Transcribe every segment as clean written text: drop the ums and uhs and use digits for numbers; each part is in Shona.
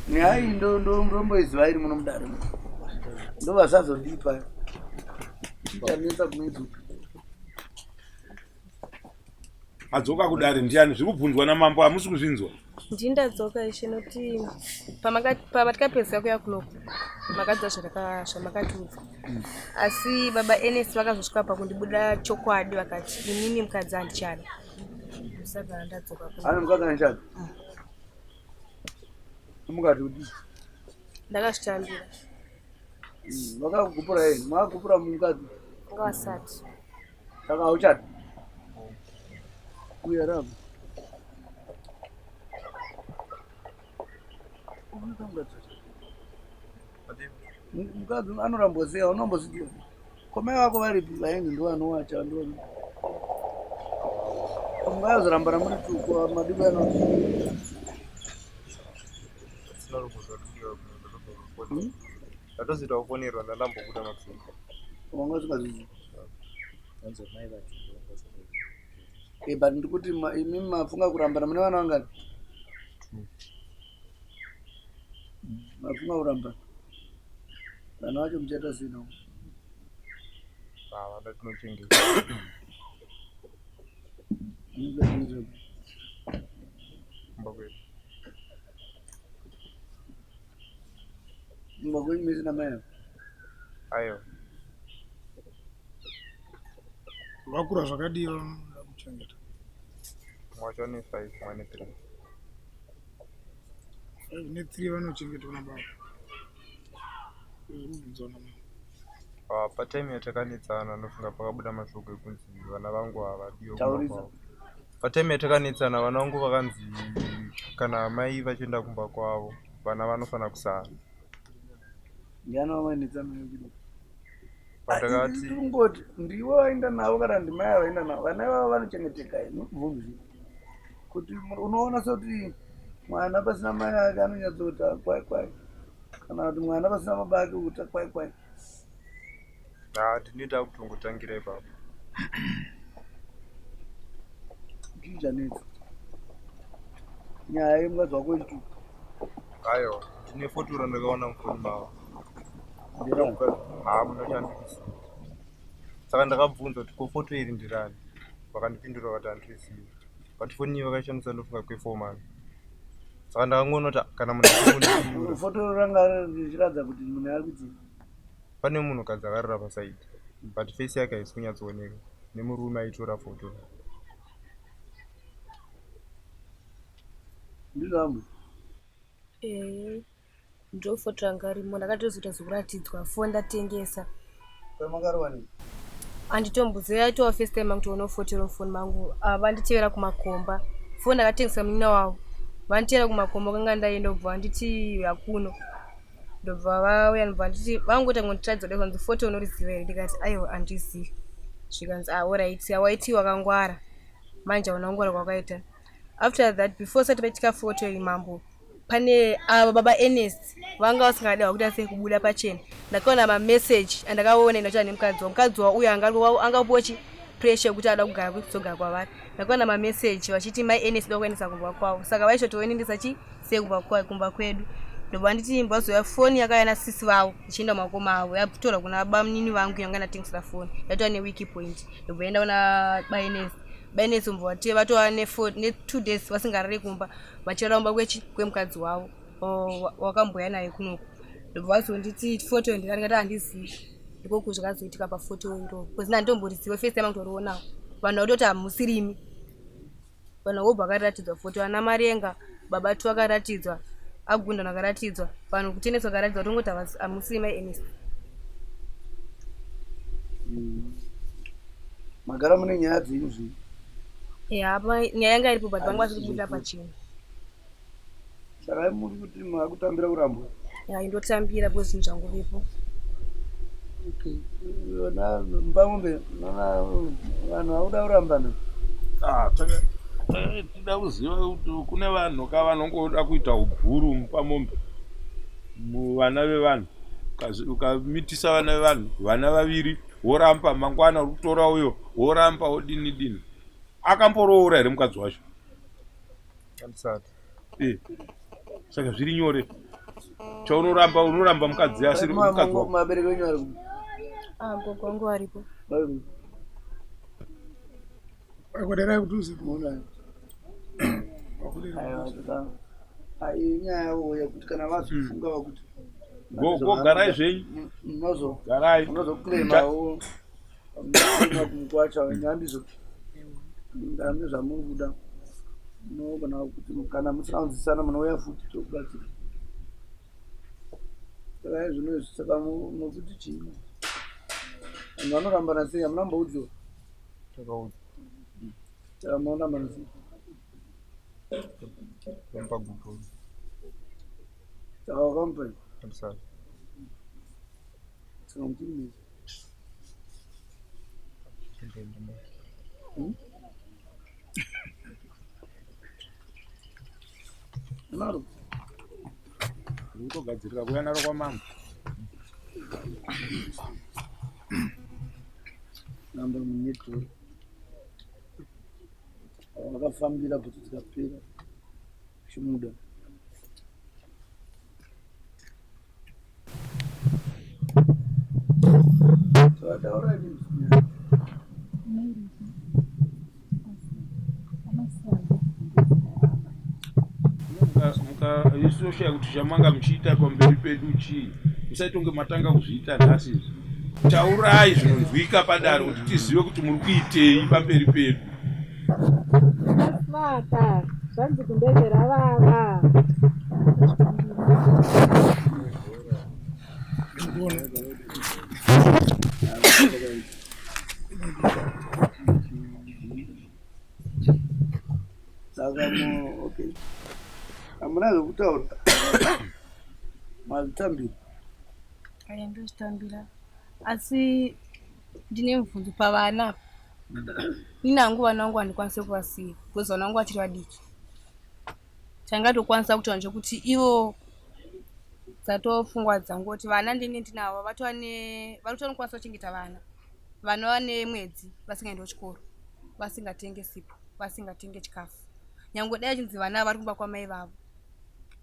Nyaya iyi ndomboiziva iri muno mudare muno. Ndovasazondipa. Chichanetsa kunoidzoka. Adzoka kudare ndiani? Zviri kubvunzwa namambo hamusi kuzvinzwa. Ndini ndadzoka ishe nokuti pamatikapedzisa kuya kunoku makadza zvamakatiudza asi baba Ernest vakazosvika pakundibuda chokwadi vakati inini mukadzi handichada saka ndadzoka kuno. Ane mukadzi handichada? Mukati kudii? Ndakazvitambira. Vakakugupura here? Makagupura mukadzi? Vanga vasati. Saka hauchadi? Uya ramba. Mukadzi anorambwa sei? Unombozvidiwa. Ko mai vako varipi? Vaenzi ndovanowacha ndo. Mungazorambana muri tuko madiko anoti. Ndatozoita kufonerwa ndandambobuda makuseni. Wanga usingazvizivi. Eh, but ndikuti imi mafunga kurambana mune vana vangani? Mafunga kurambana. Vana vacho muchaita sei navo? Vana tinochengeta. Kumba kwedu. Kumba kwenyu mese namai avo? Aiwa. Vakura zvakadii vanoda kuchengeta? Mumwe wacho ane 5, mumwe ane 3. 5 ne 3 vanochengetwa nababa. Zviri namama. Ah, patime yatakanetsana ndofunga pakabuda mashoko ekunzi vana vangu havadiwe kumba kwavo. Patime yatakanetsana vana vangu vakanzi kana mai vachienda kumba kwavo vana vanofanira kusara. Ndiani wamainetsana naye kudii? Pandakati Ndingoti ndiwe waenda navo kana ndimai avaenda navo vana ivavo vanochengeteka here nokubvunzi kuti unoona sekuti mwana pasina mai ake anonyatsokuti kwai kwai kana kuti mwana pasina baba ake kuta kwai kwai. Ah, ndinoita kutongotangira ipapo. Chii chanetsa? Nyaya yemukadzi wako wechitupa. Aiwa, ndine foto randakaona mufoni mavo. Haa, munochandikisa. Saka ndakabvunza kuti ko foto iri ndirani? Vakandipindura vakati handirizivi. But foni iyi vakaishandisa ndofunga kwe 4 months. Saka ndakangoona kuti kana munhu achingondipindura. Foto ranga richiratidza kuti munhu ari kuti Pane munhukadzi akarara pasaidi but face yake haisi kunyatsooneka nemurume aitora foto. Ndizvo amwe. Eh, ndo foto ranga rimo ndakatozoita zvekuratidzwa foni ndatengesa. Kwamakarowa nei? Anditomboziva yaitova first time yangu kutoona foto iro mufoni mangu. Ah, vanditevera kumakomba. Foni ndakatengesa munin'ina wavo. Vanditevera kumakomba kwanga ndaenda ndobva vanditi hakuno. Ndobva vauya ndobva vanditi vangoita kunditiratidza kudai kanzi foto unoriziva here ndikati aiwa handizivi. Zvikanzi ah alright waiti wakangwara manje hauna kungwara kwawakaita. After that before sati paitika foto iyi mambo pane ava baba Ernest vanga vasingade vakuita sei kubuda pachena. Ndakaona mameseji andakaona inochana nemukadzi wavo. Mukadzi wavo uyo angapuwa chi pressure yekuti ada kugara kuzogara kwavari. Ndakaona mameseji vachiti mai Ernest da kuendesa kumba kwavo. Saka vaishotoendesa chi sei kumba kumba kwedu. Ndobva vanditi mbazouya foni yakauya nasisi vavo ichienda mumakoma avo yatorwa kuna bamunini vangu yanga ndatengesera foni yatova newiki point ndobva yaenda kuna baErnest. BaErnest ndobva vati vatova ne 2 days vasingarare kumba vachirara kumba kwechi kwemukadzi wavo wakambouya naye kunoku. Ndobva vazonditi foto ndikati handizivi. Ndiko zvakazoitika pafoto iroro because ndandimboriziva first time kutorionawo. Vanhu vakutoti hamusirimi. Vanhu vobva vakaratidzwa foto ana Marenga, baba two vakaratidzwa, Agundano akaratidzwa, vanhu kutenesi vakaratidzwa tongoti hamusiri mai Ernest. Magara mune nyaya dzenyu zvenyu. Yeah, nyaya yanga iripo but vanga vasiri kubuda pachena. Saka muri kuti makutambira kurambwa? Ya, indotambira because zvinhu zvangu vipo. Okay. Yona Mupamombe, nona vanhu vakuda kurambana. Ah, tida kuziva kuti kune vanhu ka vanongoda kuita ubhuru Mupamombe. Vana vevanhu. Ukamitisa vana vevanhu, vana vaviri, woramba mangwana uri kutora uyo, woramba wodini dini. Akamboroora here mukadzi wacho? Handisati. Eh. Saka zviri nyore. Chaunoramba unoramba mukadzi asiri mukadzi wako. Mabereki wenyu ari kupi? Ah, gogo wangu varipo. Vari kupi? Vakoderai kudhuze. Muona. Aiwa, saka ai inyaya yavo yekuti kana vazofunga vakuti Gogo garai zvenyu. Munozo Garai. munozoclaimawo kumukwasha nyandizvo ndane zvamuri kuda munogona kuti kana musina kunzwisisana munouya futi tokubatsira saka izvino izvi saka munokuti chii vanhu vanorambana sei hamuna mboudziwa Takaudzwa. Saka munorambana sei Tomupa gupuro. Saka wakamupa here? Handisati. Saka muchiri mese. Naro. Ndikutogadzirira kuuya naro kwamambo. Namba munyetori. Wakafambira bhutsu dzikapera. Chimuda. Vataura Mukaisosha kuti chamanga muchiita pamberi pedu chii musaite kunge matanga kuzviita nhasi izvi taurai zvinonzwika padare kuti tizive kuti muri kuitei pamberi pedu Vata, zvanzi kumbezera vava. Saka mu okay. Hamuna zvekutaura. Mazvitambira. Aya ndozvitambira. Asi ndine mubvunzo pavana apa. Ini hangu vana vangu handikwanise kuvasiya because vana vangu vachiri vadiki. Changatokwanisa kutaura ndechekuti ivo dzatopfungwa dzangu kuti vana ndinenge ndinavo vatova ne vari kutonokwanisa kuchengeta vana. Vana vane mwedzi vasingaendi kuchikoro, vasingatenge sipo, vasingatenge chikafu. Nyangwe dai achinzi vana vari kumba kwamai vavo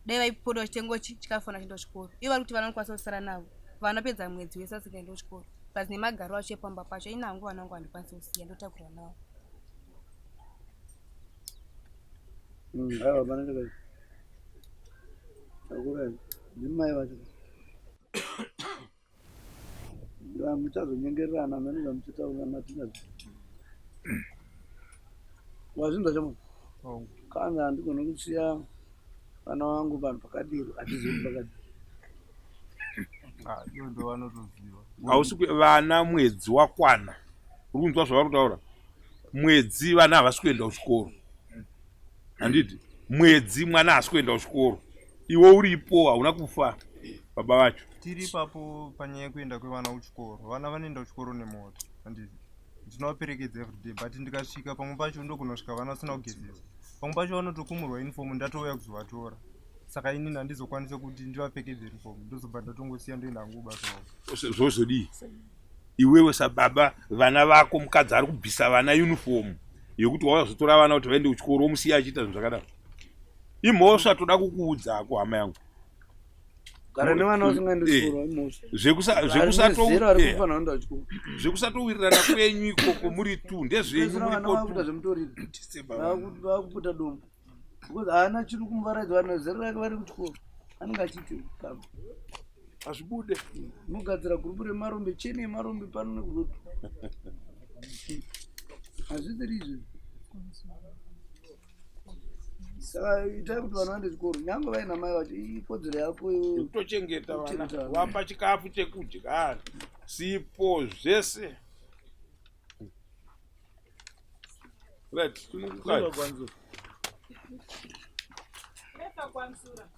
dai vaipota vachitenga chikafu vana vachienda kuchikoro. Ivo vari kuti vana vanokwanisa kusara navo. Vana pedza mwedzi wese vasingaendi kuchikoro. Plus nemagariro acho epamba pacho ini hangu vana vangu handikwanisi kusiya ndotakura navo. Aiwa pane chakaita. Takurai. Ndimai vacho. Muchazonyengererana mene zvamuchitaura matinazvo. Wazvinzwa chamo? Kanzi handigoni kusiya vana vangu vanhu pakadiro hatizivi pakadiro. Ah, ivo ndo vanotoziva. Hausi vana mwedzi wakwana. Uri kunzwa zvavari kutaura? Mwedzi vana havasi kuenda kuchikoro. Handiti? Mwedzi mwana haasi kuenda kuchikoro. Iwe uripo hauna kufa baba vacho. Tiri ipapo panyaya yekuenda kwevana kuchikoro. Vana vanoenda kuchikoro nemota. Handiti? Ndinovaperekedza everyday but ndikasvika pamwe pacho ndokunosvika vana vasina kugezesa. Pamwe pacho vanotokumurwa uniform ndatouya kuzovatora. Saka inini handizokwanise kuti ndivapfekedze uniform. Ndozobva ndatongosiya ndoenda hangu kubasa kwangu. Zvozodii? Iwewe sababa vana vako mukadzi ari kubvisa vana uniform yekuti wauya kuzotora vana kuti vaende kuchikoro womusiya achiita zvinhu zvakadaro. Imhosva toda kukuudza hako hama yangu. Gara nevana vasingaendi Eh. kuchikoro imhosva. Zvekusa Vari nezera vari eh, kufanira kuenda kuchikoro. zvekusatowirirana kwenyu ikoko muri tu ndezvenyu Pedzisira vana muripo vakuita tu. zvemutoriro. Tise baba. Vakuputa dombo. Because haana chiri kumuvaraidza vanhu zera rake vari kuchikoro. Anenge achiiti baba. Hazvibude. Munogadzira gurupu remarombe cheni yemarombe pano nekuroad. Hazvisiri izvi. Saka itai kuti vana vaende chikoro nyange vaina mai vacho ikodzero yako iwewe. Kutochengeta vana, Kuchengeta vana. wapa chikafu chekudya, sipo zvese. Right, sunungukai. Lefa kwa msura.